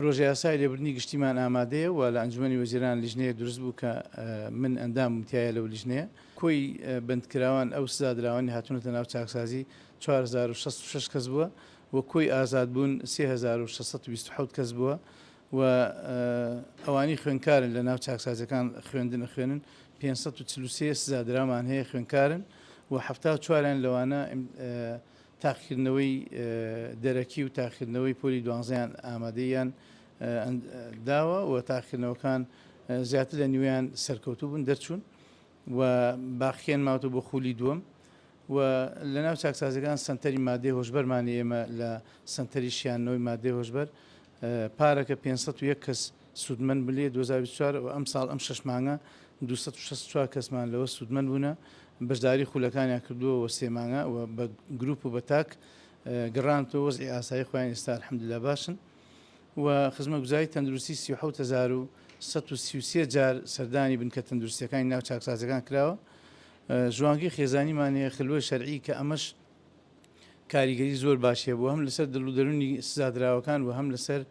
پرۆژەیاسای لێبوردنی گشتیمان ئامادەیە و لە ئەنجومەنی وەزیران لیژنەیەک دروست بوو کە من ئەندامم تیایا لەو لیژنەیە. کۆی بەندکراوان ئەو سزادراوانەی هاتوونەتە ناو چاکسازی 4066 کەس بووە و کۆی ئازادبوون 3627 کەس بووە و ئەوانەی خوێندکارن لە ناو چاکسازیەکان خوێندن ئەخوێنن 543 سزادراومان هەیە خوێندکارن و 74 یان لەوانە تاقیکردنەوەی دەرەکی و تاقیکردنەوەی پۆلی دوانزەیان ئامادەییان داوە و تاقیکردنەوەکان زیاتر لە نیوەیان سەرکەوتوو بوون دەرچوون و باقیان ماوەتەوە بۆ خولی دووەم و لە ناو چاکسازیەکان سەنتەری مادەی هۆشبەرمان ئێمە لە سەنتەری شیاندنەوەی مادەی هۆشبەر پارەکە 501 کەس سوودمەند بوون لێ 2024 و ئەمساڵ ئەم شەش مانگە 264 کەسمان لەوە سوودمەند بوونە بەشداری خولەکانیان کردووە و سێ مانگە و بە گروپ و بە تاک گەڕانەوە وەزعی ئاسایی خۆیان ئێستا الحمدللە باشن و خزمەتگوزاری تەندروستی 37133 جار سەردانی بنکە تەندروستیەکانی ناو چاکسازیەکان کراوە ژوانگەی خێزانیمان هەیە خلوەی شەرعی کە ئەمەش کاریگەری زۆر باشی هەبوو هەم لەسەر دڵ و دەروونی سزادراوەکان و هەم لەسەر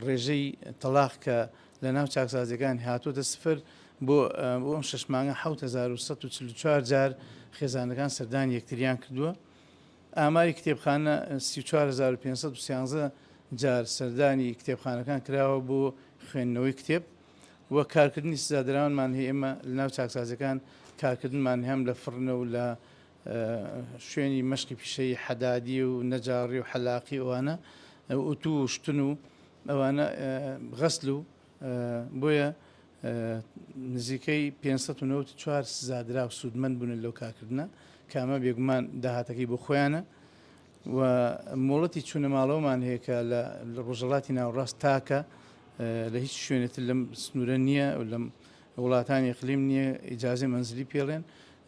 ڕێژەی تەڵاق کە لە ناو چاکسازیەکان هاتۆتە سفر بۆ بۆ ئەم شەش مانگە 7144 جار خێزانەکان سەردانی یەکتریان کردووە. ئاماری کتێبخانە 34513 جار سەردانی کتێبخانەکان کراوە بۆ خوێندنەوەی کتێب و کارکردنی سزادراوانمان هەیە ئێمە لەناو چاکسازیەکان کارکردنمان هەم لە فڕنە و لە شوێنی مەشقی پیشەیی حەدادی و نەجاڕی و حەلاقی ئەوانە ئوتو و شتن و ئەوانە غەسل و بۆیە نزیکەی 594 سزادراو سوودمەند بوون لەو کارکردنە کە ئەمە بێگومان داهاتەکەی بۆ خۆیانە و مۆڵەتی چوونە ماڵەوەمان هەیە کە لە ڕۆژهەڵاتی ناوەڕاست تاکە لە هیچ شوێنێتر لەم سنوورە نییە و لەم وڵاتانی ئیقلیم نییە ئیجازەی مەنزلی پێڵێن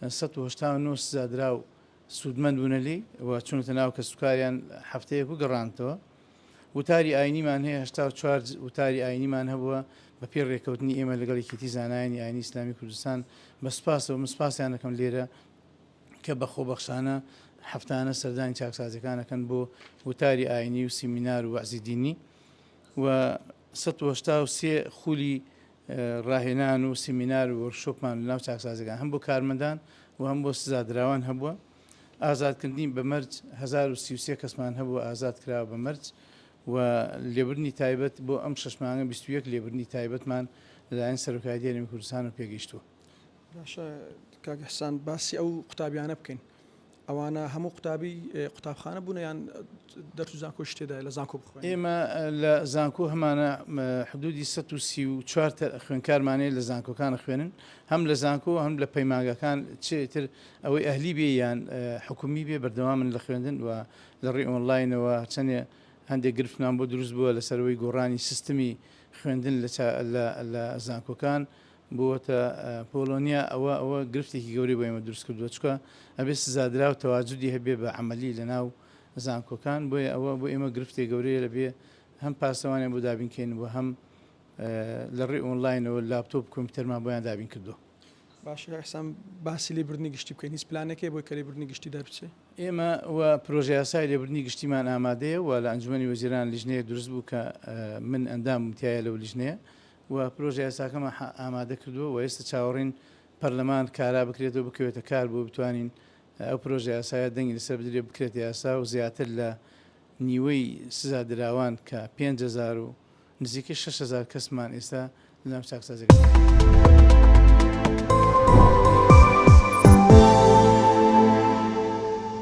189 سزادراو سوودمەند بوونە لێی و چوونەتە ناو کەسوکاریان هەفتەیەک و گەڕانتەوە. وتاری ئاینیمان هەیە 84 وتاری ئاینیمان هەبووە بە پێی ڕێککەوتنی ئێمە لەگەڵ یەکێتی زانایانی ئاینی ئیسلامی کوردستان بە سوپاسەوە من سوپاسیان دەکەم لێرە کە بە خۆبەخشانە هەفتانە سەردانی چاکسازیەکان ئەکەن بۆ وتاری ئاینی و سیمینار و وەعزی دینی و 183 خولی ڕاهێنان و سیمینار و وۆرکشۆپمان لەناو چاکسازیەکان هەم بۆ کارمەندان و هەم بۆ سزادراوان هەبووە. ئازادکردنی بە مەرج 1033 کەسمان هەبووە ئازاد کراوە بە مەرج و لێبوردنی تایبەت بۆ ئەم شەش مانگە 21 لێبوردنی تایبەتمان لەلایەن سەرۆکایەتی هەرێمی کوردستانەوە پێگەیشتووە. باشە کاک ئیحسان باسی ئەو قوتابیانە بکەین ئەوانە هەموو قوتابی قوتابخانە بوونە یان دەرچوو زانکۆش تێدایە لە زانکۆ بخوێنن؟ ئێمە لە زانکۆ هەمانە حدودی 134 خوێندکارمان هەیە لە زانکۆکان ئەخوێنن هەم لە زانکۆ هەم لە پەیمانگاکان چ ئیتر ئەوەی ئەهلی بێ یان حکومی بێ بەردەوامن لە خوێندن و لە ڕێی ئۆنلاینەوە چەندێ هەندێک گرفتمان بۆ دروست بووە لەسەرەوەی گۆڕانی سیستمی خوێندن لە زانکۆکان بووەتە پۆلۆنیا ئەوە ئەوە گرفتێکی گەورەی بۆ ئێمە دروست کردووە چونکە ئەبێ سزادراو تەواجودی هەبێ بە عەمەلی لەناو زانکۆکان بۆیە ئەوە بۆ ئێمە گرفتێک گەورەیە لەبێ هەم پاسەوانیان بۆ دابین کەین و هەم لە ڕێی ئۆنلاینەوە لاپتۆپ کۆمپیوتەرمان بۆیان دابین کردووە. باشە کاک حسام باسی لێبوردنی گشتی بکەین هیچ پلانێک هەیە بۆی کە لێبوردنی گشتی دەربچێ؟ ئێمە و پرۆژەیاسای لێبوردنی گشتیمان ئامادەیە و لە ئەنجومەنی وەزیران لیژنەیەک دروست بوو کە من ئەندامم تیایە لەو لیژنەیە و پرۆژە یاساکەمان ئامادە کردووە و ئێستا چاوەڕێین پەرلەمان کارا بکرێتەوە بکەوێتە کار بۆ بتوانین ئەو پرۆژە یاسایە دەنگی لەسەر بدرێت بکرێتە یاسا و زیاتر لە نیوەی سزادراوان کە 5000 و نزیکەی 6000 کەسمان ئێستا لەناو چاکسازیەکان.